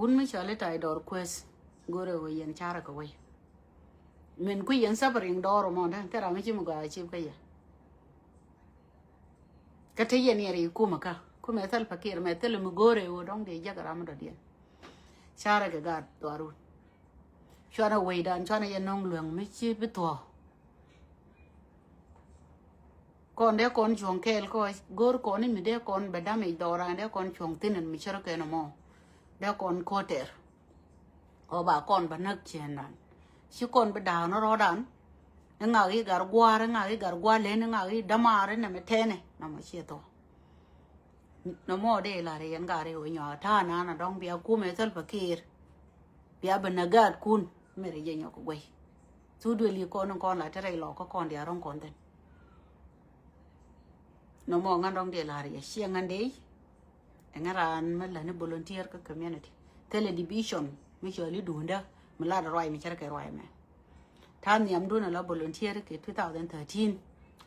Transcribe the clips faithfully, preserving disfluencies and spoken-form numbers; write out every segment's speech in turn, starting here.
Wun mi cɔal i̱ Tay Dɔr Kueth, go̱rɛ ɣöö yɛn carɛ kɛ wei. Min kui̱ yɛn suffering dɔɔr mɔ dä, thil ram mi ci mi gɔaa cip kä yɛ. Kä te yɛn yɛn ri kumɛ kä, kumɛ Salva Kiir mɛ thil mi go̱rɛ ɣöö dɔ̱ŋ dee jek ram mi dɔ̱diɛn. Carɛ kɛ gaat dhuaarun. Cuanɛ wecdan, cuanɛ yɛn nɔŋ luäŋ mi ci bi thuɔ̱k. Kɔn dee kɔn cuɔ̱ŋ kɛɛl kɔ, go̱o̱r kɔn i̱ mi dee kɔn bɛ dam i̱ dhɔran dee kɔn cuɔ̱ŋ thi̱n in mi cär kɛn ɛmɔ. Dee kɔn ko̱tɛr. Ɔ ba kɔn bɛ näk ciëndan. Ci kɔn bi da̱a̱k ni rɔɔdan. Iŋak i̱ gar gua̱a̱r, iŋak i̱ gar gua̱a̱r len, iŋak i̱ dämaar inɛ mi tɛnɛ nɔmɔ ciɛ thɔ. Nɔmɔ dee lar yɛn gar i̱ wä nyɔa ta̱a̱ nana dɔ̱ŋ bia kumɛ Salva Kiir. Bia bɛ näk gaatkun mi ri jɛ nyɔk guey. Thu duël yi kɔn in kɔn la te rɛy lɔk kä kɔn diaal rɔ̱ŋ kɔn thin. Nɔmɔ ŋän dɔ̱ŋ dee la̱r yɛ ciɛ ŋän dee. Ɛŋɛ raan mi lätni volunteer kä community. Thilɛ division mi cɔl i̱ duundä mi lat ruac mi cär kɛ ruac mɛ. Ta̱a̱ nhiamdun ala volunteer kɛ two thousand thirteen.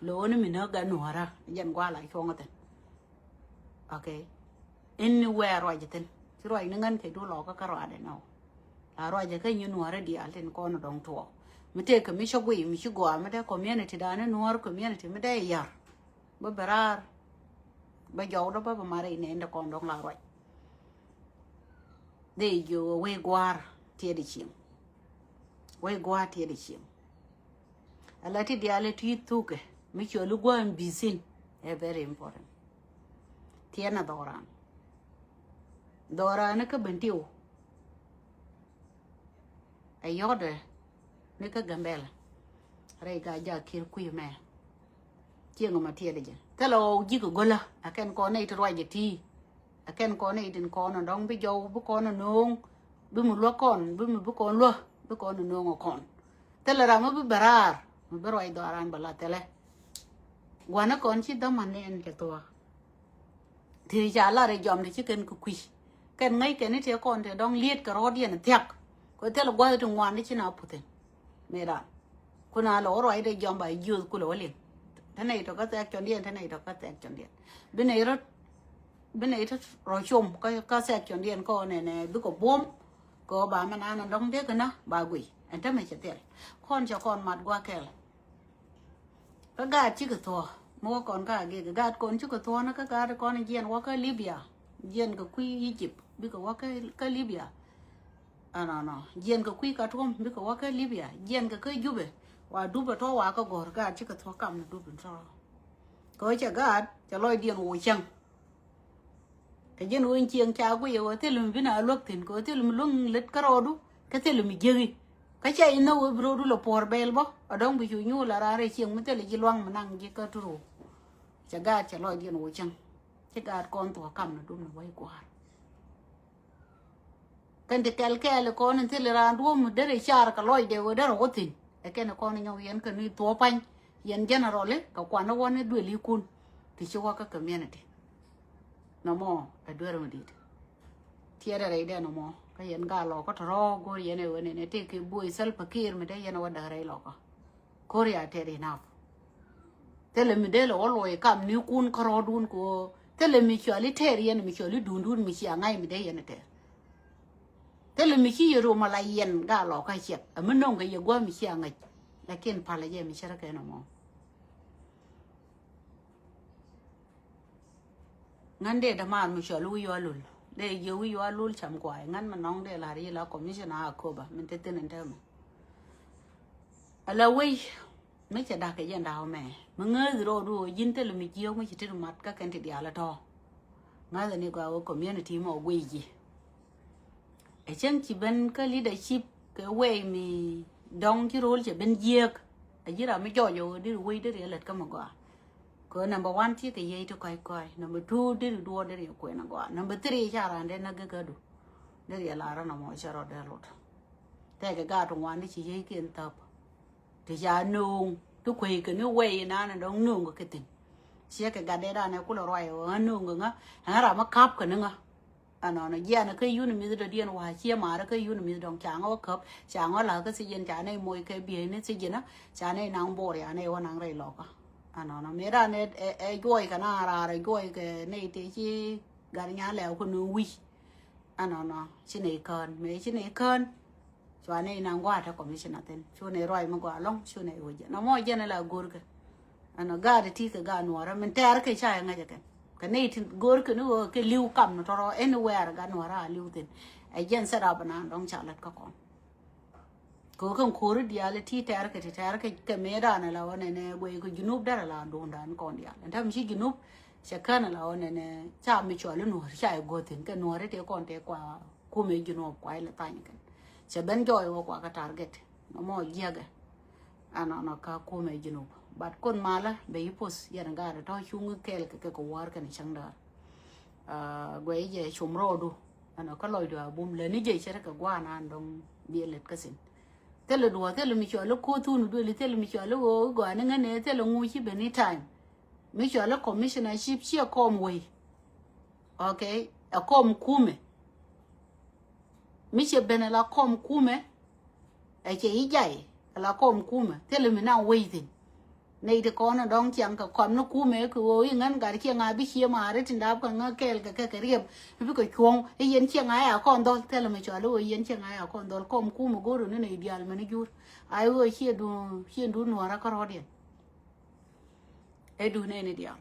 Lo̱o̱ni mi näk gat nuɔ̱ɔ̱rä jɛn gua̱a̱ la cuɔ̱ŋ thin. Okay. Anywhere ruac thin. Ci ruac ni ŋän kɛ du lɔkä kä ruac dɛ nɔ. La ruac kä nyi nuɔrɛ diaal tin kɔn dɔŋ tuɔ. Mi tëëkɛ mi cä guiy mi ci gɔaa mi dee community dan ni nuɔr community mi dee yar. Bä bɛ raar. Bä jɔw dɔ bä bɛ mari nɛn dɛ kɔn dɔŋ la ruac. Dee jiö wee gua̱a̱r tiɛt i̱ cieŋ. Wee gua̱a̱r tiɛt i̱ cieŋ. Ala ti diaal ɛ ti thukɛ mi cɔl i̱ gua̱a̱m bi̱thin ɛ very important. Tiɛn a dhɔran. Dhɔran ni kä Bentiu. Ɛ yɔ̱kdɛ ni kä Gambɛla. Rɛy Gaa Jaak Kiir kui̱ mɛ. Cieŋ ma tiɛt jɛ thilɛ ɣɔw ji̱k go̱lä a kɛn kɔn nɛy ti ruac jɛ ti. A kɛn kɔn nɛy tin kɔn dɔ̱ŋ bi jɔw bi kɔn no̱o̱ŋ. Bi mi luäk kɔn bi mi bi kɔn luäk bi kɔn no̱o̱ŋ kɔn. Thilɛ ram mi bi bɛ raar mi bi ruac dhɔaran bɛ la thilɛ. Gua̱n kɔn ci dhäman ni ɛn cɛ thuɔ̱k. Ti ca lar ɛ jɔam ti ci kɛn kɛ kui̱ kɛn ŋäc kɛn ni tëë kɔn tëë dɔ̱ŋ liet kɛ rɔɔd yɛn thiak. Kɛ thilɛ gua̱th ti ŋuan ti ci na puthin. Mëë ran kun a lɛ wä ruacdɛ jɔam ba jiöth kulɛ wä liŋ. Te nɛy tɔ̱ kä thɛk cɔndiɛn te nɛy tɔ̱ kä thɛk cɔndiɛn. Bi nɛy rɔ̱t bi nɛy tɔ̱ rɔ com kä thɛk cɔndiɛn kä ɣän ɛnɛ bikɛ buɔ̱m. Kɛ ɣöö ba mɛ naan ɛn dɔ̱ŋ dee kɛ na ba guiy ɛn te mɛ cɛ thil. Kɔn cɛ kɔn mat gua̱a̱ kɛl. Kä gaat cikɛ thuɔ̱k mi wä kɔn ka gek gaat kɔn cikɛ thuɔ̱k ni kä gaat kɔn jiɛn wä kä Libya. Jiɛn kɛ kui̱ Egypt bikɛ wä kä Libya. Anɔnɔ jiɛn kɛ kui̱ Khartoum bikɛ wä kä Libya jiɛn kɛ kä Jubɛ. Wa dupɛ tɔ̱ wa kä gɔ̱r gaat cikɛ thuɔ̱k kam ni dupɛ tɔ̱. Kɛ ɣöö cɛ gaat cɛ lɔcdiɛn wä cäŋ. Kɛ jɛn ɣöö in cieŋ ca guiyɛ ɣöö thilɛ mi bi na luäk thi̱n kɛ ɣöö thilɛ mi luäŋ lät kä rɔɔdu. Kä thilɛ mi jiäki kä ca in nhäk ɣöö bi rɔɔdu lɛ puɔ̱ɔ̱r bɛɛl bä a dɔ̱ŋ bi cu nyuul a raar rɛy cieŋ mi thilɛ ji̱ luaŋ mi naŋ ji̱ kä turu. Cɛ gaat cɛ lɔcdiɛn wä cäŋ. Ci gaat kɔn thuɔ̱k kam ni dum ni wä i̱ gua̱a̱r. Kɛn ti kɛl kɛɛl kɔn in thil raan duɔ̱m derɛ car kɛ lɔcdɛ wee derɛ wä thi̱n. Ɛ kɛn kɔn in nyɔk yɛn kɛ ni thuɔ̱ɔ̱p pa̱ny yɛn general i̱ kɛ kuan i̱ wä ni duël i̱ kun. Ti ci wä kä community. Nɔmɔ ɛ duer mi di̱i̱t. Tiɛɛdɛ rɛy dɛ nɔmɔ kä yɛn gaa lɔkä tɔ̱rɔ̱ go̱o̱r yɛn ɛ wen ɛn ɛ tëë kɛ buɔy Salva Kiir mi dee yɛn ɛ wä däk rɛy lɔkä. Korea tɛt inap. Thilɛ mi dee lɛ wä luɔy kam ni kun kärɔɔdun kɛ ɣöö thilɛ mi cɔal i̱ tɛɛr yɛn mi cɔal i̱ duundun mi cia ŋa̱c mi dee yɛn i̱ tɛɛr. Thilɛ mi ci yɛ rom ala yɛn gaa lɔ kä ciɛk ɛ mi no̱ŋ kɛ yɛ gua̱a̱ mi cia ŋa̱c. Lakin palä jɛ mi cärä kɛn ɛmɔ. Ŋän dee dämaar mi cɔl wi̱i̱ yual lul dee jiö wi̱i̱ yual lul cam kuay ŋän mi nɔŋ dee la̱r yi la commissioner a köpä min te thin in täämɛ. Ala wec mi cɛ da̱k kɛ jɛn da̱k mɛ mi ŋääth rɔɔdu ɣöö ji̱n thilɛ mi jiök mi ci tit mat kä kɛn ti diaal a tɔ̱. Ŋääth ni gɔaa ɣöö community mɔ guiy ji̱. Ɛ cäŋ ci ben kä leadership kɛ wɛy mi dɔ̱ŋ ci ro̱o̱l cɛ ben jiääk. A ji̱ ram mi jɔɔc ɛ ɣöö deri wec deri ɛ lät kä mi gɔaa. Kɛ ɣöö number one ti kɛ yiey ti kɔc kɔc, number two deri duɔɔr deri ɛ kuɛn ɛ gɔaa, number three ca raan dee näk gekädu. Deri ɛ lar rɔ nɔmɔ cɛ rɔ dee lot. Tɛkɛ gaat ti ŋuan ti ci yiey kiɛn thäp. Ti ca nööŋ ti kueckɛ ni wɛy inan ɛ dɔ̱ŋ nööŋ kɛ thi̱n. Ciɛ kɛ gat dee dan ɛ kulɛ ruac ɛ ɣöö ɣän nööŋ kɛ ŋä, ɣän ram mi ka̱p kɛ ni ŋä. Ɛnɔnɔ jianɛ kä yun mi̱th dɔ̱diɛn wa̱a̱ ciɛ maarä kä yun mi̱th dɔ̱ŋ ca ŋɔ käp ca ŋɔ la̱th kä thi̱jiɛn ca nɛy moc kɛ bieyni thi̱jiɛn ca nɛy naŋ bo̱o̱r ya nɛy wä naŋ rɛy lɔkä. Ɛnɔnɔ mëë ran ɛ juɔc kɛ na raar ɛ juɔc kɛ nɛy tëë ci gat nyan lɛw kä nööŋ wi̱c. Ɛnɔnɔ ci nɛ ikään mëë ci nɛ ikään. Cua nɛ inaŋ gua̱a̱ te commissioner thin cu nɛ ruac mi gua̱a̱ lɔŋ cu nɛ iwä jɛ nɔmɔ jɛn ila go̱rkɛ. Ɛnɔ gaat ti kɛ gaat nuɔrä min tɛɛr kɛ ca iŋäcɛ kɛn kɛ nɛ itin go̱rkɛ ni ɣöö kɛ li̱w kam ni tɔrɔ anywhere gaat nuɔrä a li̱w thin. Ɛ jɛn set up nan dɔŋ ca lät kä kɔn. Kɛ kɛn ko̱ri diaal ti tɛɛr kɛ ti tɛɛr kɛ kɛ mëëdan ala ɣɔn ɛnɛ guɛy kɛ junub dɛr ala duundan kɔn diaal ɛn tɛm ci junub. Cɛ kän ala ɣɔn ɛnɛ ca mi cual inuɔr ca igo̱thin kɛ nuɔr ite kɔn te kua kumɛ junub kua ilɛ thany kɛn. Cɛ ben jɔɔy wä kua kɛ target nɔmɔ jiɛkɛ. Anɔnɔ ka kumɛ junub but kun malä bɛ yi pus yɛn gaat tɔ cuŋ kɛɛl kɛ kɛ kɛ war kɛn cäŋ daar. Guɛy jɛ cum rɔɔdu. Ɛnɔ kä lɔcdu a bum lɛ ni jɛ cɛ rɛ kɛ gua̱a̱n an dɔŋ biɛ lɛt kä thin. Thilɛ duɔ̱ɔ̱r thilɛ mi cɔl i̱ ko̱thun duëli thilɛ mi cɔl i̱ ɣöö i̱ gɔaa ni ŋäni thilɛ ŋu ci ben i̱ time. Mi cɔl i̱ commissionership ciɛ kɔm wei. Okay, ɛ kɔm kumɛ. Mi cɛ ben ɛ la kɔm kumɛ. Ɛ cɛ i̱ jay ɛ la kɔm kumɛ thilɛ mi naŋ wei thin. Nɛy ti kɔn in dɔ̱ŋ ciaŋ kɛ kɔm ni kumɛ kɛ ɣöö i̱ ŋän gat ciɛ ŋa̱ bi cie ma̱a̱ri tin da̱a̱p kɛ ŋä kɛɛl kɛ kɛ kɛ riɛm. Bikɛ cuɔ̱ŋ i̱ yɛn ciɛ ŋa̱ ya kɔn dhɔl thilɛ mi cɔal i̱ ɣöö yɛn ciɛ ŋa̱ ya kɔn dhɔl kɔm kumɛ go̱o̱r in nɛy diaal mɛn i̱ jur. A i̱ ɣöö ciɛ duun ciɛ duun nuɔ̱ɔ̱rä kärɔ̱diɛn. Ɛ duun nɛy ni diaal.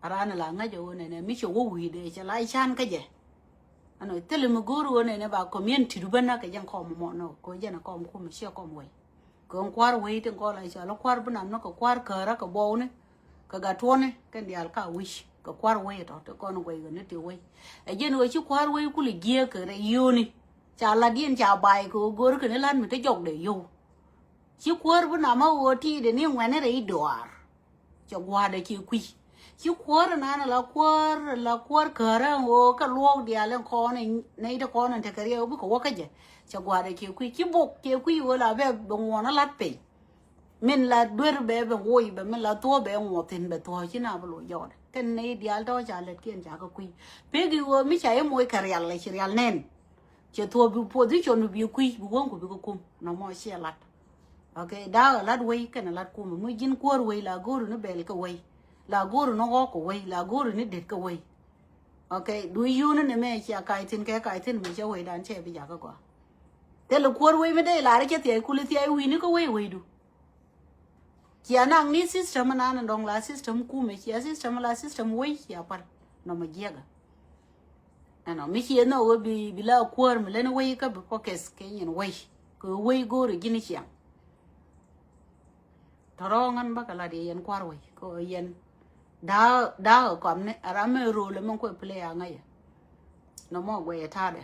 A raan la ŋäcɛ ɣöö nɛnɛ mi cɛ wä wi̱i̱dɛ cɛ la can kä jɛ. Ɛnɔ thilɛ mi go̱o̱r ɣöö nɛnɛ ba community du bänä kɛ jɛn kɔm mɔ nɔ kɛ ɣöö jɛn ɛ kɔm kumɛ ciɛ kɔm wei. Kɛ ɣöö kua̱r wei tin kɔn la cɔl kua̱r bi nam ni kɛ kua̱r käärä kɛ buɔwni kɛ gat tuɔni kɛn diaal ka wi̱c kɛ kua̱r wei tɔ ti kɔn guɛy kɛ ni ti wei. Ɛ jɛn ɣöö ci kua̱r wei kulɛ jiääk kɛ rɛy yio̱o̱ni. Ca lat yɛn ca ba̱a̱y kɛ ɣöö go̱o̱r kɛn i̱ la̱t mi te jɔkdɛ yio̱w. Ci kuäär bi nam a ɣöö ti̱i̱dɛ ni ŋuɛ̈ni rɛy dɔaar. Cɛ gua̱a̱dɛ ci kui̱. Ci kuäär nan la kuäär la kuäär käärä ɣöö kɛ luɔ̱ɔ̱k diaal in kɔn in nɛy ti kɔn in tekɛ riɛk bikɛ wä kä jɛ. Cɛ gua̱a̱dɛ ci kui̱ ci bok ci kui̱ ɣöö la bɛ bɛ ŋuɔ̱n a lat piny. Min la duer bɛ bɛ woc bɛ min la thuɔ̱ɔ̱p bɛ ŋuɔ̱thin bɛ thuɔ̱ɔ̱c ci na bi loc jɔɔdɛ kɛn nɛy diaal tɔ̱ ca lät kiɛn ca kɛ kui̱. Pek i̱ ɣöö mi ca i̱ moc kɛ rial la ci rial nɛn. Cɛ thuɔ̱ɔ̱p bi position bi kui̱ bi wäŋku bikɛ kum nɔmɔ ciɛ lat. Okay, da̱a̱k ɛ lat wei kɛnɛ lat kumɛ mi ji̱n kuäär wei la go̱o̱ri ni bɛl kɛ wei. La go̱o̱ri ni ɣɔ̱k kɛ wei la go̱o̱ri ni det kɛ wei. Okay, du yuni ni mɛ cia kac thi̱n kɛ kac thi̱n mi cɛ wei dan cɛ bi jakä gɔaa. Thilɛ kuäär wei mi dee lar cɛ thiac kuli thiac wi̱i̱ni kä wei weidu. Cia naŋ ni system nan dɔŋ la system kumɛ cia system la system wei cia pal nɔmɔ jiɛkä. Ɛnɔ mi cie nhɔk ɣöö bi bi la kuäär mi leni wei kä bi focus kɛ nyin wei kɛ wei go̱o̱ri ji̱n ciaŋ. Tɔrɔ ŋän bäkɛ lat yɛ yɛn kua̱r wei kɛ ɣöö yɛn da̱a̱ da̱a̱ kɛ kɔamni a ram mi ro̱o̱l ɛmɛ kuɛ play a ŋäcɛ. Nɔmɔ guɛyɛ ta̱a̱dɛ.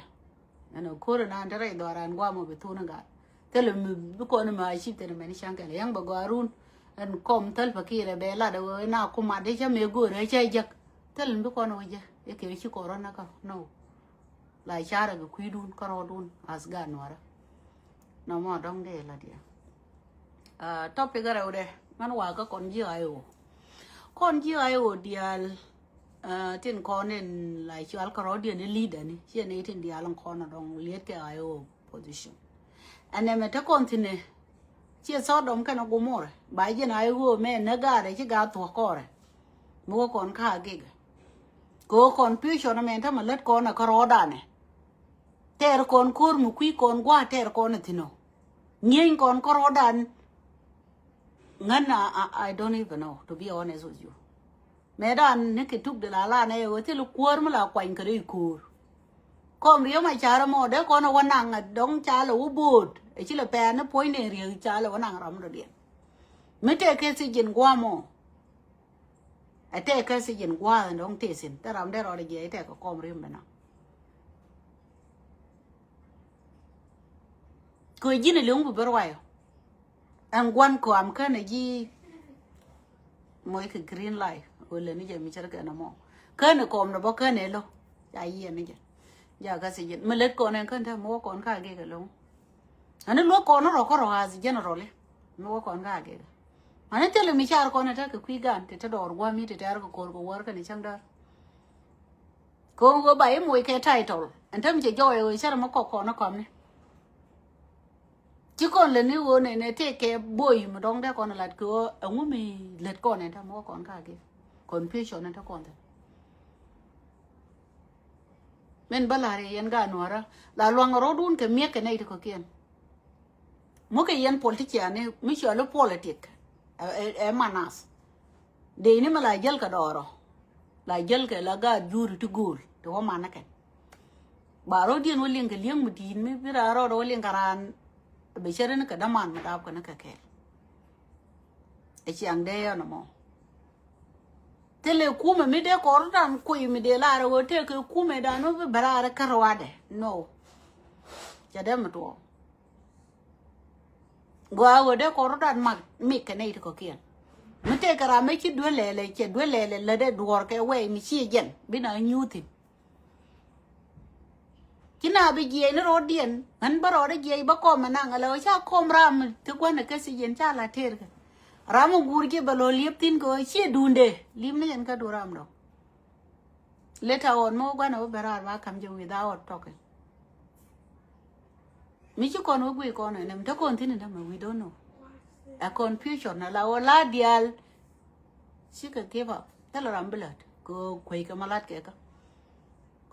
Ɛnɔ ko̱r ɛnan te rɛy dhɔaaran guamɔ bi thun in gaat. Thilɛ mi bi kɔn mi a cip thin mɛn ca̱ŋ kɛl yäŋ bɛ gɔaa run. Ɛn kɔm thäl pɛ kiɛrɛ bɛ lat ɛ ɣöö ɛn a kumat dee cä mëë go̱o̱rɛ cä jek. Thil in bi kɔn wä jɛ i̱ kɛ ci kɔrɔn näkä no. La carɛ kɛ kui̱dun kärɔɔdun as gaat nuɔrä. Nɔmɔ dɔ̱ŋ dee la diɛ. Topic rɛwdɛ ŋän wakä kɔn ji̱ a i̱ ɣöö kɔn ji̱ a i̱ ɣöö diaal. Tin kɔn in la cual kärɔɔdiɛn i̱ leader ni ciɛ ni tin diaal in kɔn a dɔ̱ŋ liet kɛ a i̱ ɣöö position. Ɛn ɛmɛ te kɔn thi̱n ɛ ciɛ Sodom kɛnɛ Gomorrah ba jiɛn a i̱ ɣöö mɛ nä gaarɛ ci gaat thuɔ̱k kɔrɛ. Mi wä kɔn ka gikɛ kɛ wä kɔn pi̱i̱ cɔn ɛmɛ tämɛ lät kɔn ɛ kärɔɔdanɛ. Tɛɛr kɔn ko̱r mi kui̱ kɔn gua̱a̱ tɛɛr kɔn ɛ thi̱n ɔ. Ŋi̱eeny kɔn kärɔɔdan. Ŋän a, a, I don't even know, to be honest with you. Mëëdan ni kɛ tuk di la la nɛ ɣöö thil kuäär mi la kuany kɛ rɛy ko̱o̱r. Kɔm riɛm a carɛ mɔ dee kɔn ɛ wä naŋ ɛ dɔ̱ŋ ca lɛ wä bo̱o̱t ɛ ci lɛ pɛɛn ni puɔ̱ny ni riek ca lɛ wä naŋ ram dɔ̱diɛn. Mi tëë kɛ thiec ji̱n gua̱a̱ mɔ. Ɛ tëë kɛ thiec ji̱n gua̱a̱ ɛ dɔ̱ŋ tëë thi̱n thil ram dee rɔɔdɛ jiɛc tëë kɛ kɔm riɛm bi naŋ. Kɛ ji̱n ɛ li̱ŋ bi bɛ ruayɔ. Ɛn gua̱n kɔam känɛ ji̱ moc kɛ green light wä lɛ ni jɛ mi cär kɛn ɛmɔ. Känɛ kɔm ni bä känɛ lo̱ ca yiɛn ni jɛ. Ja kä thiec ji̱n mi lät kɔn ɛn kän te mi wä kɔn ka gek ɛlɔ̱ŋ. Ani luäk kɔn ni rɔ kä rɔ as generally mi wä kɔn ka gek. Ani thilɛ mi car kɔn ɛ te kɛ kui̱ gan ti te dɔɔr gua̱a̱ mi ti tɛɛr kɛ ko̱r kɛ wäär kɛn ɛ cäŋ däär. Kɛ ɣöö ba i̱ moc kɛ title ɛn täm cɛ jɔɔc ɣöö cär mi kɔk kɔn ɛ kɔmni. Ci kɔn lät ni ɣöö nɛnɛ tëë kɛ bo̱o̱c mi dɔ̱ŋ dee kɔn lat kɛ ɣöö ɛŋu mi lät kɔn ɛn täm wä kɔn ka gek. Confusion ɛn te kɔn thil. Min bä la̱r yɛ yɛn gaat Nuäärä la luaŋ rɔ̱dun kɛ miek kɛ nɛy ti kɔ̱kiɛn. Mukɛ yɛn politician ni mi cɔl i̱ politic ɛ, ɛ, ɛ manas. Dee ni mi la jäl kɛ dɔɔrɔ la jäl kɛ la gaat juri ti gööl ti wä manä kɛn. Ba rɔ̱diɛn wä liŋ kɛ li̱eŋ mi di̱i̱t mi bi raan rɔɔdɛ wä liŋ kɛ raan bi cä rin kɛ däman mi dap kɛn kɛ kɛɛl. Ɛ ciaŋ dee yɔn ɛmɔ. Thilɛ kumɛ mi dee kɔr dan kui̱ mi dee lar ɣöö tëëkɛ kumɛ dan wä bi bɛ raar kä ruaadɛ. No. Cɛ dee mi tuɔɔk. Gɔaa ɣöö dee kɔr dan mak mik kɛ nɛy ti kɔ̱kiɛn. Mi tëëkɛ ram mi ci duel lɛlɛ cɛ duel lɛlɛ lätdɛ duɔ̱ɔ̱r kɛ wɛy mi ci jɛn bi na nyuuthin. Ci na bi jiɛc ni rɔɔdiɛn ɣän bä rɔɔdɛ jiɛc bä kɔm ɛ naŋ ala ɣöö ca kɔm ram ti gua̱n ɛ kä thiec yɛn ca la tëërkɛ. Ram ɛ guur ji̱ bɛ lɔ liep thi̱n kɛ ɣöö ciɛ duundɛ liep ni yɛn kä duun ram dɔ̱ŋ. Later on mi wä gua̱n ɛ wä bɛ raar ba ka̱m jɛ without talking. Mi ci kɔn wä guic kɔn ɛ nɛm te kɔn thi̱n ɛ dämɛ, we don't know. Ɛ confusion ala ɣöö la diaal. Cikɛ give up. Thilɛ ram bi lät kɛ ɣöö kueckɛ ma la̱t kɛ kä.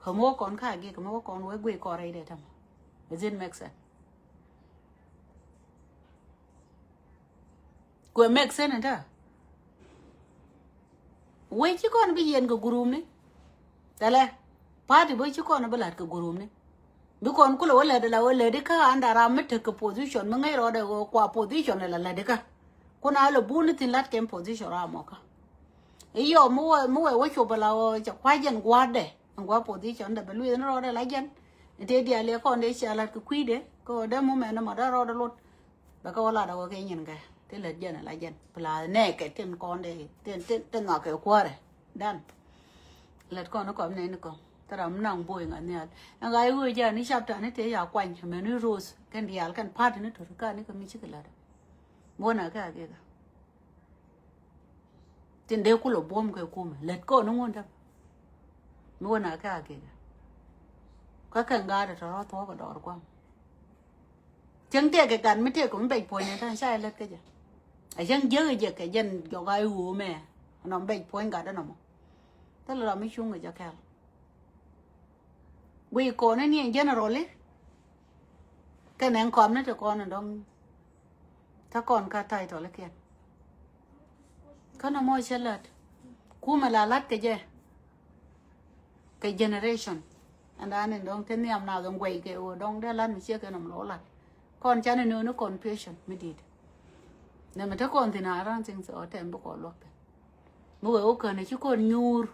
Kä mi wä kɔn ka gi̱i̱k mi wä kɔn wä guic kɔn rɛydɛ tämɛ. Does it make sense? Kuɛ make sense ɛ tɛ. Wec ci kɔn bi yɛn kɛ gurumni. Thilɛ party bä ci kɔn bi la̱t kɛ gurumni. Bi kɔn kulɛ wä lätdɛ la wä lätdi kä anda ram mi tekɛ position mi ŋäc rɔɔdɛ ɣöö kua position ɛ la lätdi kä. Kun a lɛ buni thi̱n la̱t kɛn position ram mɔ kä. I̱ yɔm mi wɛ mi wɛ wä cop ɛ la ɣöö cɛ kua̱c jɛn gua̱a̱thdɛ. Ɛn gua̱a̱th position dɛ bɛ lueth ni rɔɔdɛ la jɛn. Ɛn tëë diaal yɛ kɔn dee cia la̱t kɛ kui̱dɛ kɛ ɣöö dee mumɛn ni mɔ dee rɔɔdɛ lot. Bɛ kɛ wä lat a wä kɛ nyin kɛ ti lät jɛn ala jɛn pla nɛ kɛ tin kɔn dee tin tin tin nhɔk kɛ kuäärɛ. Dan lät kɔn ni kɔm nɛ ni kɔm thɛ ram naŋ boy ŋa nhial. Ɛn ɣa̱c ɣöö jɛ ni chapter ni tëë ya kuany mɛ ni Rose kɛn diaal kɛn party ni to̱ri ka ni kɛ mi cikɛ lät. Buɔ̱n a kɛ a gɛkä. Tin dee kulɛ buɔ̱m kɛ kumɛ lät kɔn ni ŋun däm. Mi wä na kɛ a gɛkä. Kä kɛn gaat tɔ̱rɔ̱ thuɔ̱k kɛ dɔɔr kua̱m. Cäŋ tëëkɛ gat mi tëëkɛ mi bɛc puɔ̱ny ɛ ta̱a̱ ca ilät kä jɛ. A cäŋ jiäk ɛ jɛ kɛ jɛn jɔk a iwuumɛ. Nɔm bɛc puɔ̱ny gat inɔmɔ. Thilɛ ram mi cuŋ kɛ jɛ kɛl. Guic kɔn ni ni in generally. Kɛn ɛn kɔm ni ti kɔn in dɔŋ. Tä kɔn ka title ikiɛn. Kä nɔmɔ cɛ lät. Kumɛ la la̱t kɛ jɛ. Kɛ generation. Ɛn da̱a̱n in dɔ̱ŋ te nhiam nath in guɛy kɛ ɣöö dɔ̱ŋ dee la̱t mi ciek kɛ nɔm lɔ la̱t. Kɔn canɛ nööni confusion mi di̱i̱t. Nɛmɛ te kɔn thi̱n a ran thing thɔɔ tɛm bi kɔn luɔk thi̱n. Mi wee wä känɛ ci kɔn nyuur.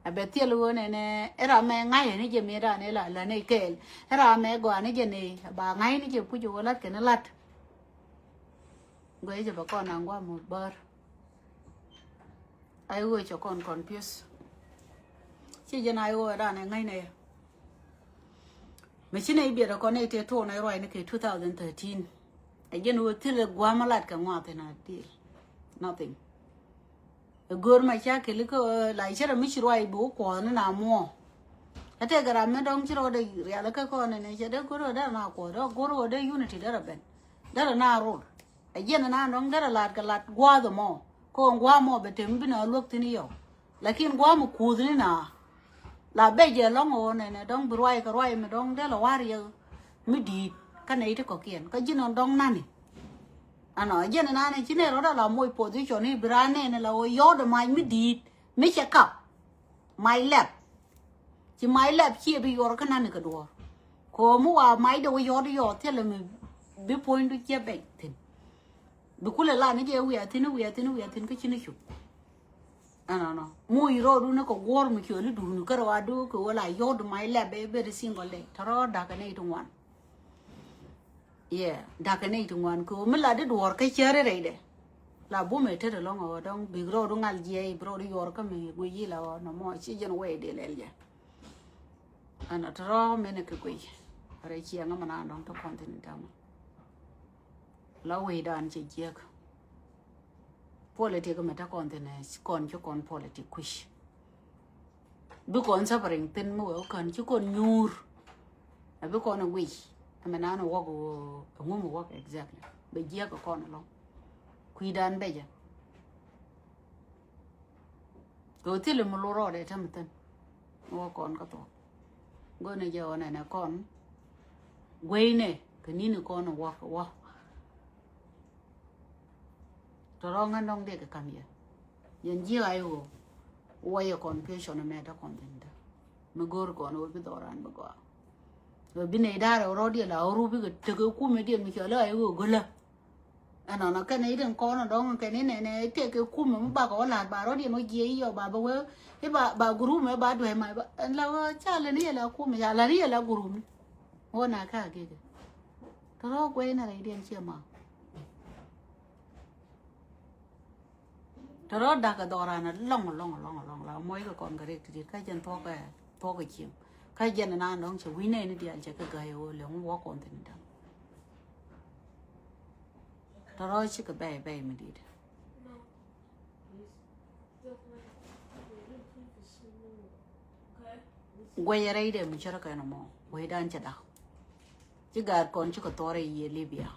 A bɛ thil ɣöö nɛnɛ ɛ ram mɛ ŋa̱c ni jɛ mi ran ila la nɛy kɛɛl. Ɛ ram mɛ gɔaa ni jɛ nɛy ba ŋa̱c ni jɛ puc ɣöö la̱t kɛn la̱t. Guɛy jɛ bɛ kɔn a ŋuam mut bär. Ai ɣöö cɛ kɔn confuse. Ci jɛn ai ɣöö dan ɛ ŋäcnɛ yɛ. Mɛ ci nɛ i̱ biɛt ɛ kɔn nɛ i̱ tëë tuɔɔk nɛ ruac ni kɛ two thousand thirteen. Ɛ jɛn ɣöö thilɛ gua̱a̱m ɛ lat kɛ ŋuath in a deal. Nothing. Ɛ gör ma ca keli kä la cɛ rɛ mi ci ruac bi wä kuɔth ni na muɔ. Ɛ tëë kɛ ram mi dɔ̱ŋ ci rɔ dee rial kä kɔn ni cɛ dee gör ɣöö dee na kuɔth dee gör ɣöö dee unity dee rɛ ben. Dee rɛ na rol. Ɛ jiɛn ɛn an dɔ̱ŋ derɛ lat kɛ lat gua̱a̱th ɛmɔ. Kɛ ɣöö gua̱a̱th ɛmɔ bɛ tem bi nɛ luäk thi̱n yɔw. Lakin gua̱a̱th mi kuuth ni na la bɛ jɛ lɔ̱ŋ ɣöö nɛnɛ dɔ̱ŋ bi ruac kɛ ruac mi dɔ̱ŋ derɛ wa̱r yɛ mi di̱i̱t kä nɛy ti kɔ̱kiɛn kä ji̱n ɛn dɔ̱ŋ nani. Ɛnɔ ɛ jiɛn ɛn an ci nɛ rɔ̱t ala moc position i̱ bi raan nɛnɛ la ɣöö yɔ̱ɔ̱t ɛ mac mi di̱i̱t mi cɛ kap. Mac lɛp. Ci mac lɛp ciɛ bi yuɔr kä nani kɛ duɔ̱ɔ̱r. Ko̱o̱m mi wa mac dee wä yɔ̱ɔ̱t yɔ̱ɔ̱t thilɛ mi bi puɔ̱nydu ciɛ bɛc thi̱n. Bi kulɛ la ni jɛ wiaa thi̱n wiaa thi̱n wiaa thi̱n kä ci ni cuk. Ɛnɔnɔ. Muc rɔɔdu ni kɛ guɔ̱ɔ̱r mi ciöli duuni kä rɔɔdu kɛ wä la yɔ̱ɔ̱t mac lɛp bɛ bɛ di single day. Tɛ rɔɔd da̱k kɛ nɛy ti ŋuan. Yeah, da̱kɛ nɛy ti ŋuan kɛ ɣöö mi lat di duɔ̱ɔ̱r kä cäri rɛydɛ. La bumɛ tet ɛlɔ̱ŋ ɛ ɣöö dɔ̱ŋ bik rɔɔdu ŋal jiɛc bi rɔɔdu yuɔr kä mi guic yi la ɣöö nɔmɔ ci jɛn wɛy dee lɛl jɛ. Ɛn ɛ tɔ̱rɔ̱ mɛnɛ kɛ guic rɛy ciɛŋä mɛ naan dɔ̱ŋ ti kɔn thin in tamɛ. La wecdan cɛ jiäk. Politik mɛ te kɔn thin ɛ kɔn ci kɔn politik kui̱c. Bi kɔn suffering thin mi wee wä kän ci kɔn nyuur. A bi kɔn a guic. A mɛ nan a wäk a ŋum a wäk exactly. Bɛ jiäk a kɔn alɔŋ. Kui̱dan bɛ jɛ. Kɛ wä thil mi lo rɔɔdɛ te mi thin. Wä kɔn kä thuɔ̱k. Go̱n ni jɛ wä nɛnɛ kɔn. Gueyni kɛ ni̱ni kɔn wä kɛ wä. Tɔ rɔ̱ ŋän dɔ̱ŋ dee kɛ ka̱m yɛ. Yɛn ji̱ a i̱ ɣöö wä yɛ confusion mɛ te kɔn thi̱n te. Mi go̱o̱r kɔn ɣöö bi dhɔran bi gɔaa. Ɣöö bi nɛy da̱rɛ rɔ̱diɛn la ɣöö bi kɛ tek ɛ kumɛ diɛn mi cɔal i̱ a i̱ ɣöö gölä. Ɛnɔnɔ kɛn i̱ den kɔn dɔ̱ŋ kɛn i̱ nɛnɛ tëëk kɛ kumɛ mi bakɛ wä la̱t ba rɔ̱diɛn wä jiɛ i̱ yɔ ba bɛ wee i̱ ba, ba gurum ɛ ba duɛc ma ba ɛn la wä ca lɛn i̱ yɛ la kumɛ ca lɛn i̱ yɛ la gurum. Wä na ka gikɛ. Tɔ rɔ̱ guɛy na rɛydiɛn ciɛ ma. Tɔ rɔ̱ da̱k ɛ dhɔran ɛ lɔŋ lɔŋ lɔŋ lɔŋ la mɔc kɛ kɔn kɛ rik ti̱ti̱t kä jɛn thuɔ̱k ɛ thuɔ̱k ɛ cieŋ. Kä jɛn ɛ na dɔ̱ŋ cɛ wi̱c nɛy ni diaal cɛ kɛ ga̱y ɛ ɣöö lɛŋ wä kɔn thi̱n da̱ŋ. Tɔ rɔ̱ cikɛ bɛy bɛy mi di̱i̱t. Guɛcɛ rɛy dee mi cärä kɛn ɛmɔ guɛcdan cɛ dak. Ci gaat kɔn cikɛ thuɔrɛ yiëë Libya.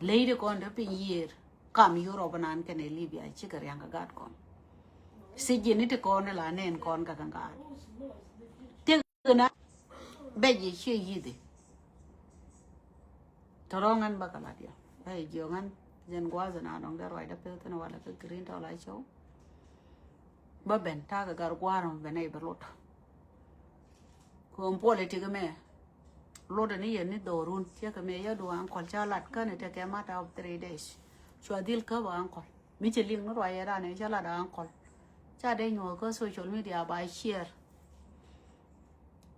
Leydi kɔn te piny yiëër kam Europe nan kɛnɛ Libya cikɛ riaŋ kɛ gaat kɔn. Sijini ti kɔn la nɛn kɔn kɛ kɛ gaat. Tëk na bɛc yɛ ciɛ yithi. Tɔrɔ ŋän bä kɛ lat yɔ bä yɛ jiɔ ŋän. Jɛn gua̱a̱th na dɔŋ dee ruacdä peth kɛn walɛ kɛ green tɔ la cɔw. Bä ben ta̱a̱ kɛ gar gua̱a̱r mɛ ben nɛy bɛ lot. Kɛ ɣöö puɔl i̱ ti kɛ mɛ lot ni yɛn ni dhɔrun ciɛ kɛ mɛ yɛ dua̱a̱ŋ kɔl ca lat kän i̱ tekɛ matter of three days. Cua dhil käp aŋkɔl mi cɛ liŋ ni ruac yɛ ran i̱ ca lat aŋkɔl. Ca dee nyuɔ̱th kä social media ba share.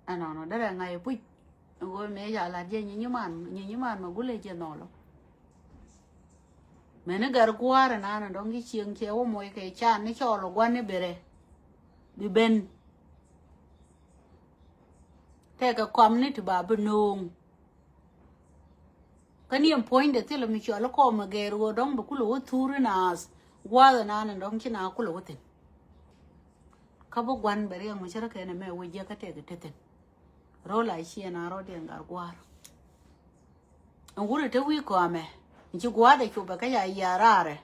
Ɛnɔnɔ derɛ ŋa̱c i̱ puc. Ŋo̱ mëë ca la̱t jɛ nyi nyiman, nyi nyiman mɛ gulɛ jɛ nhɔlɔ. Mɛni gɛr gua̱a̱r ɛnan ɛn dɔ̱ŋ ci cieŋ cɛ wä moc kɛ can ni cɔɔl ɔ gua̱n ni berɛ. Bi ben. Tɛkɛ kɔm ni ti ba bi no̱o̱ŋ. Kä ni ɛn puɔ̱nydɛ thilɛ mi cɔl ikɔm ɛ gɛɛr ɣöö dɔ̱ŋ bɛ kulɛ wä thur inaath. Gua̱a̱th ɛnan ɛn dɔ̱ŋ ci na kulɛ wä thi̱n. Kä bi gua̱n bɛ riɛŋ mi cärä kɛn ɛmɛ wä jiäk kä tɛk ɛ te thi̱n. Ro̱l a ciɛ na rɔ̱diɛn gat gua̱a̱r. Ɛn wurɛ te wi̱i̱ kɔamɛ. Ɛn ci gua̱a̱dɛ copɛ kä ca yiaar raarɛ.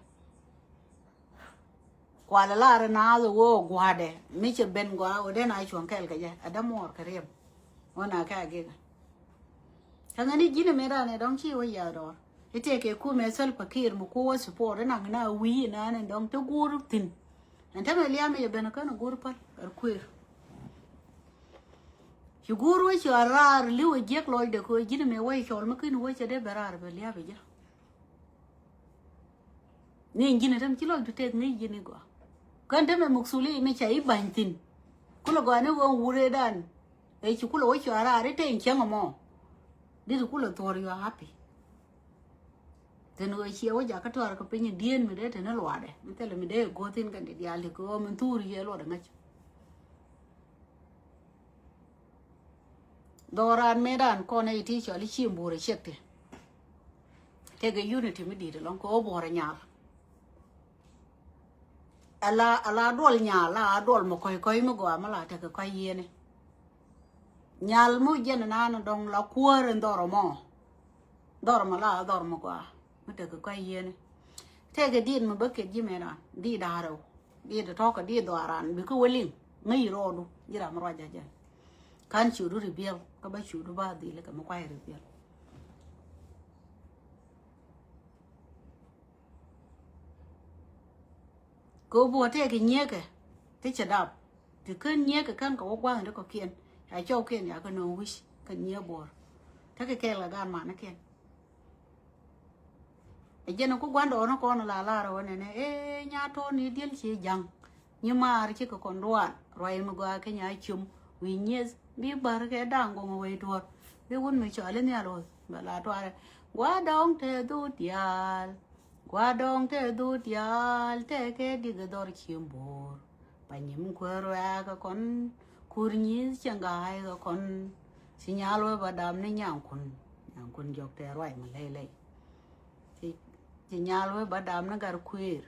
Kualɛ laarɛ naath ɛ wee ɔ gua̱a̱dɛ mi cɛ ben gɔaa ɣöö den a cuɔ̱ŋ kɛɛl kɛ jɛ a dämuɔɔr kɛ riɛm. Ɣöö na kɛ a gikɛ. Kä ŋäni ji̱n ɛmɛ raan ɛ dɔ̱ŋ ci wä yiaar dɔɔr. I̱ tëëkɛ kumɛ Salva Kiir mi ku wä support inaŋ ina wi̱i̱ inan ɛ dɔ̱ŋ te guur thi̱n. Ɛn tämɛ liam i̱ yɛ ben kän ɛ guur päl ɛ kuëër. Ci guur wä cɔal raar li̱w ɛ jiäk lɔcdɛ kɛ ɣöö ji̱n ɛmɛ wä i̱ cɔl mi kin wä cɛ dee ben raar bɛ lia̱a̱p ɛ ji̱. Ni ji̱n ɛ täm ci lɔcdu tëëk ŋäc ji̱n i̱ gɔaa. Kän tämɛ muksuli mi ca i̱ ba̱ny thi̱n. Kulɛ gɔaa ni ɣöö wut ëëdan. Ëë ci kulɛ wä cɔal raar i̱ te in cäŋ ɛmɔ. Di̱t kulɛ thuɔ̱ɔ̱r you are happy. Thi̱n ɣöö ciɛ wä jakä tuaar kɛ piny i̱ dieen mi dee te ni luaadɛ mi thilɛ mi dee i̱ go̱o̱th in kɛn ti diaal ti kɛ ɣöö min thuur yɛ luɔt iŋäc. Dhɔran mëëdan kɔn ɛ iti cɔl i̱ ci mbuur ɛ ciek ti. Tekɛ unity mi di̱i̱t ɛlɔ̱ŋ kɛ ɣöö buɔ̱r ɛ nyaal. Ala, ala duɔl nyaal, la duɔl mɔ kɔ̱c kɔ̱c mi gɔaa mi la tekɛ kɔ̱c yiëëni. Nyal mi wä jiɛn inan dɔ̱ŋ la kuäär in dhɔr ɛmɔ. Dhɔr ɛmɔ la dhɔr mɔ gɔaa mi tekɛ kɔ̱c yiëëni. Tekɛ diit mi bä ket ji̱ mɛn an diit da̱a̱r rɛw. Diit tɔ̱kɛ diit dhɔaran bikɛ wä liŋ ŋäc rɔɔdu ji̱ ram mi ruac ja̱ jɛn. Ka̱n ciötdu ribiɛl kä bä ciötdu ba dhil kɛ mi kuay ribiɛl. Kɛ ɣöö buɔ tëëkɛ nyiëëkɛ ti cɛ dap. Ti kän nyiëëkɛ kän kɛ wä gua̱a̱th in ti kɔ̱kiɛn ca cɔwkiɛn ca kɛ nööŋ wi̱c kɛ nyiëë buɔɔr. Tekɛ kɛɛl kɛ gaat manikiɛn. Ɛ jɛn ku gua̱ndɔɔŋni kɔn la lar ɣöö nɛnɛ ëë nya tɔ̱ɔ̱ni diël ci ja̱ŋ. Nyi maar cikɛ kɔn dual ruac mi gɔaa kɛ nya ciöm wi̱i̱ nyieth bi bär kɛ da̱ŋ gɔŋ wec duɔ̱ɔ̱r. Bi wun mi cɔal i̱ nhial ɣöth bɛ la tuarɛ. Gua̱a̱r dɔ̱ŋ te dhut diaal. Gua̱a̱r dɔ̱ŋ te dhut diaal tɛkɛ dikɛ dhɔr ciem bo̱o̱r. Pa nyim kuäär ruɛɛkɛ kɔn kur nyieth cɛ ŋa̱a̱ckɛ kɔn. Ci nyal wee bä dam ni nyaŋkun. Nyaŋkun jɔk tɛ ruac mi lɛy lɛy. Ci, ci nyal wee bä dam ni gat kuëër.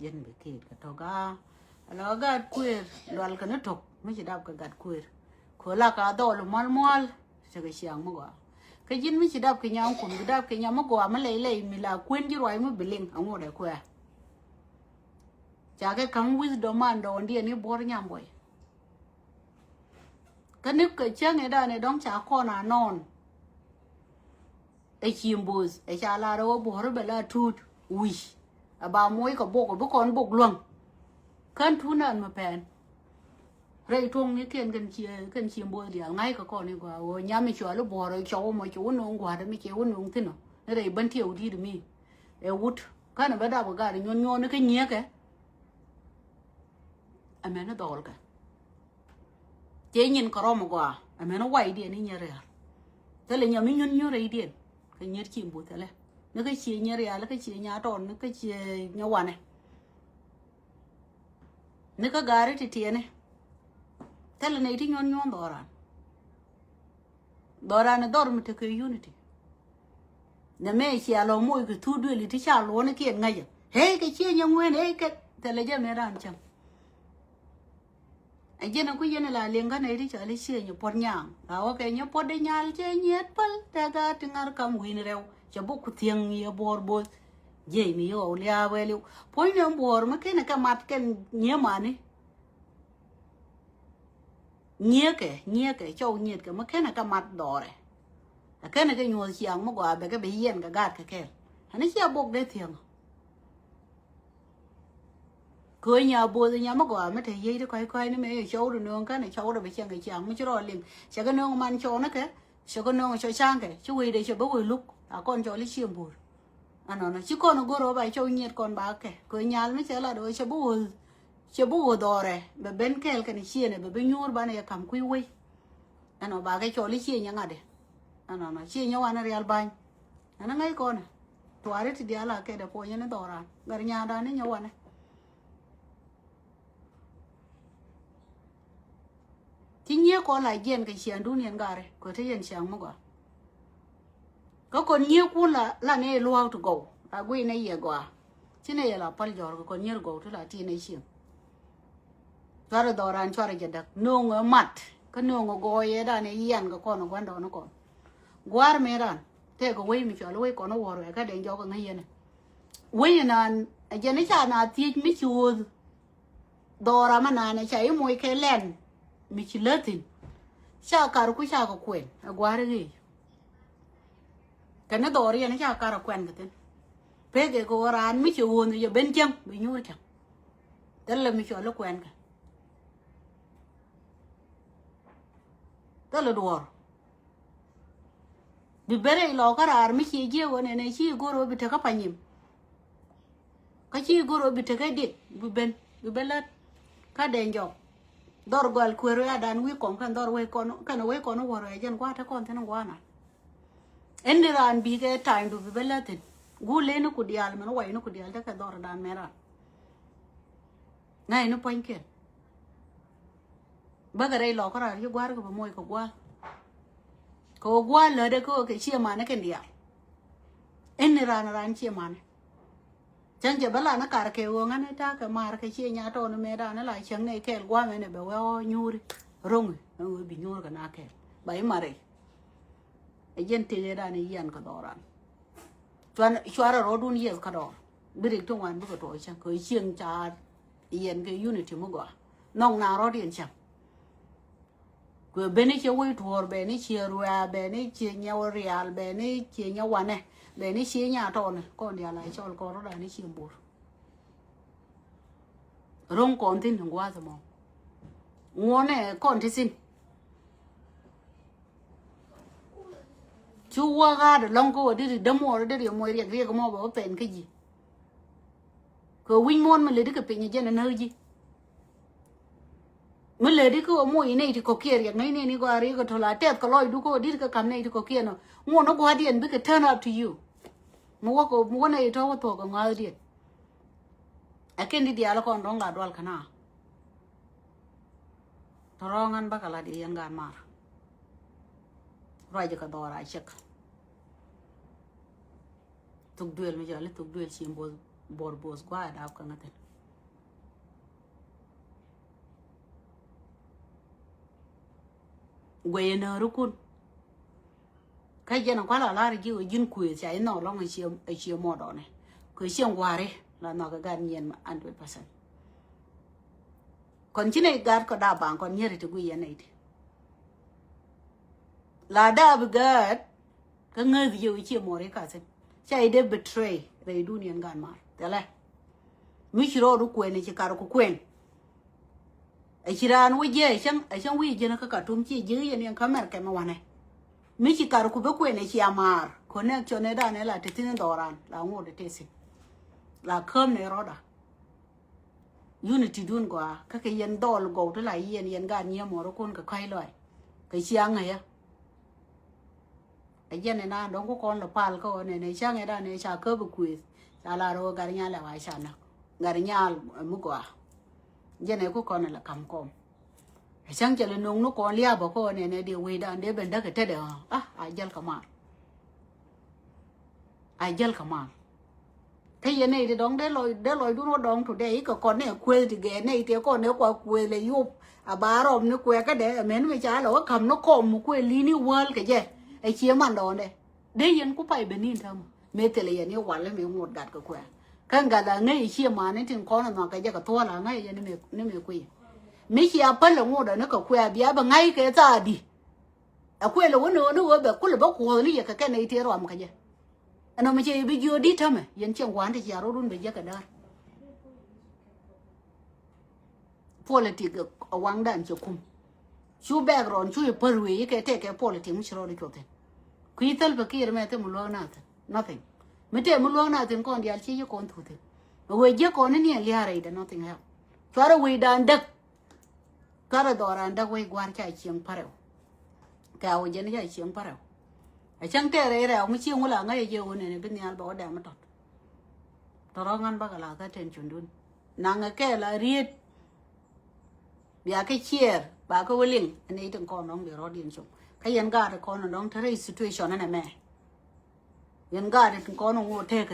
Jɛn bi kiit kɛ tɔk a ala gat kuëër dual kɛ ni tɔk mi ci dap kɛ gat kuëër. Kɛ la ka dhɔl mual mual. Cɛ kɛ ciaŋ mi gɔaa kä ji̱n mi ci dap kɛ nyaŋ kun bi dap kɛ nyaŋ mi gɔaa mi lɛy lɛy mi la kuën ji̱ ruac mi bi liŋ aŋot ɛ kuɛ. Ca kɛ ka̱m wisdom man dɔɔndiɛn i̱ buɔ̱r nyam buɔy. Kä ni kɛ cäŋ ɛ dan ɛ dɔ̱ŋ ca kɔn a nɔɔn. Ɛ ci mbo̱o̱th ɛ ca lar ɛ wä buɔ̱r bɛ la tuut wi̱c. Ɛ ba moc kɛ bok ɛ bi kɔn bok luäŋ. Kän tuut nan mi pɛn. Rɛy tuɔ̱ŋ ni kiɛn kɛn ci, kɛn ci mbo̱o̱th diaal ŋa̱c kɛ kɔn i̱ gɔaa ɣöö nyam i̱ cual i̱ buɔ̱r i̱ cɔw mɔ ci wä no̱o̱ŋ gua̱a̱r mi ci wä no̱o̱ŋ thi̱n ɔ. Ni rɛy bän tiɛw di̱i̱t mi ɛ wut kän ɛ bä dap kɛ gaat i̱ nyuɔ̱n nyuɔ̱n ni kä nyiëëkɛ. Ɛmɛn i̱ dhɔɔl kɛ. Cɛ nyin kɛ rɔm gɔaa ɛmɛn waydiɛn i̱ nyɛ rial. Thilɛ nyam i̱ nyun nyun rɛydiɛn kɛ nyiet ci mbuth thilɛ. Ni kä ciɛ nyɛ rial kä ciɛ nya tɔn ni kä ciɛ nyɛ wanɛ. Ni kä gaari ti tiɛni. Thilɛ nɛy ti nyuɔn nyuɔn dhɔran. Dhɔran dhɔr mi tekɛ unity. Nɛ mɛ cia lɔ moc kɛ thuk dueli ti ca luɔni kiɛn ŋäcä. Hee kɛ ciɛ nyɛ ŋueen hee kɛ thilɛ jɛ mɛ ran cäŋ. Ɛ jɛn ɛ ku yɛn ɛ la liŋ kä nɛy ti cɔal i̱ ciëny ɛ puɔt nyaŋ la wä kɛ nyɛ puɔt dee nyal cɛ nyiet päl tɛk a ti ŋa̱r kam wi̱n rɛw cɛ bok ku thiäŋ yɛ buɔɔr bo̱th. Jiɛc mi yɛ ɣɔw lia̱a̱ wɛliw puɔ̱ny nɛ buɔɔr mi kenɛ kɛ mat kɛn nyiee mani. Nyiekɛ nyiekɛ cɔw nyiet kɛ mi kenɛ kɛ mat dhɔrɛ. Ɛ kenɛ kɛ nyuɔth ciaŋ mi gɔaa bɛ kɛ bi yiɛn kɛ gaat kɛ kɛl. Ɛn i̱ cia bok dee thiäŋ. Kööny nya bo̱o̱th nya mi gɔaa mi te yiey ti kɔ̱a̱c kɔ̱a̱c ni mëë cɔwdɛ nööŋ känɛ cɔwdɛ bɛ cieŋ kɛ ciaŋ mi ci rɔɔd liŋ. Cɛ kɛ nööŋ man cɔwnikɛ cɛ kɛ nööŋ cɔ ca̱ŋkɛ ci wecdɛ cɛ bä wec luk a kɔn cɔl i̱ cieŋ bo̱o̱r. Ɛnɔnɔ ci kɔn go̱r ɣöö ba cɔw nyiet kɔn ba kɛ kööny nyal mi cɛ lat ɣöö cɛ bä wec cɛ bä wec dhɔrɛ bɛ ben kɛɛl kɛn cieenɛ bɛ bä nyuur banɛ yɛ ka̱m kui̱ wec. Ɛnɔ ba kɛ cɔl i̱ cieŋ nyɛ ŋa̱tdɛ. Ɛnɔnɔ cieŋ nyɛ wanɛ rial ba̱ny. Ɛn ŋäc kɔnɛ tuaari ti diaal a kɛt ɛ puɔnyɛ ni dhɔran gɛr nyaandan ni nyɛ wanɛ. Ci nyiee kɔn la jiɛn kɛ ciaŋdun yɛn gari kɛ te yɛn ciaŋ mi gɔaa. Kä kɔn nyiee kun la la ni luaak ti gɔw la guiy ni yɛ gɔaa. Ci ni yɛ la pal jɔr kɛ kɔn nyier gɔw ti la ti ni cieŋ. Cuarɛ dhɔran cuarɛ jɛ däk no̱o̱ŋ ɛ mat kä no̱o̱ŋ ɛ gɔɔyɛ dan ɛ yian kɛ kɔn ɛ gua̱ndɔɔn kɔn. Gua̱a̱r mëë ran tëëkɛ wec mi cual wec kɔn ɛ wuɔ̱r wɛɛ kä dee jɔk ɛ ŋäc yɛn ɛ. Wec inan ɛ jɛn i̱ ca na thiec mi ci ɣööth. Dhɔra ma naan ɛ ca i̱ moc kɛ lɛn mi ci läthin. Ca kar ku ca kɛ kuɛn ɛ gua̱a̱r i̱ ɣeec. Kɛn ni dhɔr yɛn i̱ ca kar ɛ kuɛn kɛ thin. Pek ɛ kɛ ɣöö raan mi ci ɣööth mi jɛ ben cäŋ bi nyuur cäŋ. Thilɛ mi cual i̱ kuɛn kɛ. Thilɛ duɔ̱ɔ̱r. Bi ben rɛy lɔɔkä raar mi cie jiɛk ɣöö nɛnɛ ci go̱r ɣöö bi tekä panyim. Kä ci go̱r ɣöö bi tekä dit bi ben bi ben lät. Kä dee jɔk dhɔr gɔal kueer wee adan wi̱i̱ kɔŋ kɛn dhɔr wee kɔn kɛn wee kɔn wäär wee jɛn gua̱a̱t te kɔn thi̱n gua̱a̱na. Ɛn ni raan bi kɛ ta̱a̱nydu bi ben lät thi̱n. Guul lee ni ku diaal mɛn wac ni ku diaal tekɛ dhɔr dan mɛn raan. Ŋa̱c ni puɔ̱nykiɛn. Bäkɛ rɛy lɔkä raar ci gua̱a̱r kɛ bä moc kɛ gua̱a̱r. Kɛ ɣöö gua̱a̱r lätdɛ kä ɣöö kɛ ciɛ manɛ kɛn diaal. Ɛn ni raan raan ciɛ manɛ. Cäŋ cɛ bä lan ɛ kar kɛ ɣöö ŋa̱n ɛ ta̱a̱ kɛ maar kɛ ciɛ nya tɔɔni mëë raan ɛ la cäŋ nɛ kɛɛl gua̱a̱mɛ nɛ bɛ wee ɣɔɔ nyuuri. Ro̱ŋi ɛn ɣöö bi nyuur kɛ na kɛɛl ba i̱ mar rɛy. Ɛ jɛn tëk ëëdan i̱ yian kɛ dhɔran. Cuan cuarɛ rɔɔdun yieth kä dɔɔr bi rik ti ŋuan bikɛ tuɔɔk cäŋ kɛ cieŋ caar. Yɛn kɛ unity mi gɔaa nhɔk na rɔɔd yɛn cäŋ. Kuɛ ben i̱ ciɛ wec tuɔɔr ben i̱ ciɛ ruɛ̈ɛ̈ ben i̱ ciɛ nyɛw rial ben i̱ ciɛ nyɛ wanɛ ben i̱ ciɛ nya tɔɔnɛ kɔn diaal a cɔl kɔn rɔɔdan i̱ ciɛ bor. Ro̱ŋ kɔn thi̱n in gua̱a̱th ɛmɔ ŋuɔ̱nɛ kɔn ti thi̱n. Cu wä ɣa̱a̱t ɛlɔ̱ŋ kä wä deri dämuɔɔr deri ɛmɔ riɛk riɛk ɛmɔ bɛ wä pɛn kä ji̱. Kɛ wi̱ny muɔ̱ɔ̱n mi ledi kɛ piny jɛn ɛnäk ji̱. Mi ledi kä wä moc inɛy ti kɔ̱kiɛn riɛk ŋäcni ni gɔaa riɛk kɛ to̱l a tɛth kɛ lɔcdu kä wä dit kɛ ka̱m nɛy ti kɔ̱kiɛn ɔ ŋuɔ̱n ɔ gua̱a̱diɛn bikɛ turn up to you. Mi wä kɛ mi wä nɛy tɔ̱ wä thuɔ̱k kɛ ŋa̱thdiɛn. Ɛ kɛn di diaal kɔn dɔ̱ŋ la dual kɛn a. Tɔ̱rɔ̱ɔ̱ŋ ɛn bäkɛ lat yɛ yɛn gaat maar. Ruacɛ kɛ dhɔɔr a cɛk. Thuk duël mi cɔal i̱ thuk duël ci buɔth buɔr buɔth gua̱a̱ dap kä ŋäthin. Guɛy ɛ nääri kun. Kä jɛn ɛ kual a lar ji̱ ɣöö ji̱n kuëëth ca ji̱ nhɔk lɔ̱ŋ ɛ cie ɛ cie mɔɔdɔɔnɛ. Kuëëth cieŋ gua̱a̱ri la nhɔk ɛ gat nyiɛn ma hundred percent. Kɔn ci nɛy gat kɔ da̱a̱ baŋ kɔn nyier iti guiy yɛn nɛy ti. La daa bi gɛɛt kä ŋäth yɛ wi̱i̱ ciɛ mɔri ka̱thin. Ca i̱ dee betray rɛy duniɛn gan mar thilɛ. Mi ci rɔɔdu kuɛn i̱ ci kar ku kuɛn. Ɛ ci raan wä jiɛ ɛ cäŋ ɛ cäŋ wi̱i̱ jiɛn kä Katum ci ji̱ yɛn yɛn kä Mɛrkɛ mi wanɛ. Mi ci kar ku bi kuɛn ɛ ci a maar connection ɛ dan ɛ la te thin dhɔran la ŋot ɛ te thin. La käm nɛ rɔɔda. Unity dun gɔaa kä kɛ yɛn dhɔl gɔw ti la yɛn yɛn gaat nyiee mɔr kun kɛ kɔ̱c lɔc. Kɛ ciaŋ ɛ yɛ. Ɛ jɛn ɛ naan dɔ̱ŋ ku kɔn lɛ pal kä ɣän ɛn ɛ ca̱ŋ ɛ dan ɛ ca käp ɛ kuëth. Ca la rɔ gat nyal ɛ wa ca näk gat nyal ɛ mi gɔaa. Jɛn ɛ ku kɔn ɛ lɛ kam kɔm. Ɛ cäŋ cɛ lɛ no̱o̱ŋ ni kɔn lia̱a̱ bä kä ɣän ɛn ɛ dee wecdan dee ben däk ɛ tetdɛ ɣä a a jäl kɛ mal. A jäl kɛ mal. Kä yɛ nɛy ti dɔ̱ŋ dee lɔc dee lɔcdun wä dɔ̱ŋ today ikɛ kɔn nɛ kueth ti gɛɛ nɛy ti kɔn nɛ kua kueth lɛ yop. A ba rɔm ni kuɛ kädɛ ɛmɛn mi ca lɔ wä ka̱m ni kɔm mi kuɛ li̱n i̱ wäl kɛ jɛ. Ɛ cie man dɔ̱ŋdɛ dee yɛn ku pay ben ni̱n täämɛ mëë thilɛ yɛn i̱ wal i̱ mëë ŋot gat kɛ kuɛ. Kä gat la ŋäc i̱ cie man i̱ tin kɔn ɛ nhɔak kɛ jɛ kɛ thuɔ̱ɔ̱l a ŋäc yɛn ni mëë kui̱. Mi cia päl ɛ ŋot ɛ ni kɛ kuɛ bia bɛ ŋa̱c kɛ thaadi. Ɛ kuël ɛ wä ni ɣöö ni ɣöö bɛ kulɛ bä kuɔth ni yɛ kɛ kɛn nɛy tëë ruam kä jɛ. Ɛn ɔmɔ cɛ yɛ bi jiöödi tämɛ yɛn cieŋ gua̱a̱n ti cia rɔ̱dun bɛ jiäk kɛ da̱a̱r. Politik ɛ waŋdan cɛ kum. Cu background cu yɛ pär wee yɛ kɛ tɛk kɛ politik mi ci rɔɔd i̱ cuɔth thi̱n. Kui̱ thäl pɛ kiɛɛr mɛ thil mi luäk na thi̱n nothing. Mi tëë mi luäk na thi̱n kɔn diaal ci yɛ kɔn thuth thi̱n. Ɛ wee jiäk kɔn ni ni ɛ lia̱a̱ rɛydɛ nothing help. Cuarɛ wecdan däk. Karɛ dhɔran däk wec gua̱r ca cieŋ parɛw. Kɛ a wä jɛn ca cieŋ parɛw. A cäŋ tɛɛrɛ rɛw mi cieŋ wä la ŋäc a jɛ wä nɛn bi nhial bɛ wä dɛm mi tɔt. Tɔrɔ ŋän bakɛ la kä ten cundun. Naŋɛ kɛ la riet. Bia kɛ ciɛɛr ba kɛ wä liŋ ɛn itin kɔn nɔŋ bi rɔɔd in cum. Kä yɛn gaat kɔn nɔŋ te rɛy situation ɛn ɛmɛ. Yɛn gaat kɔn ŋot tɛk kɛ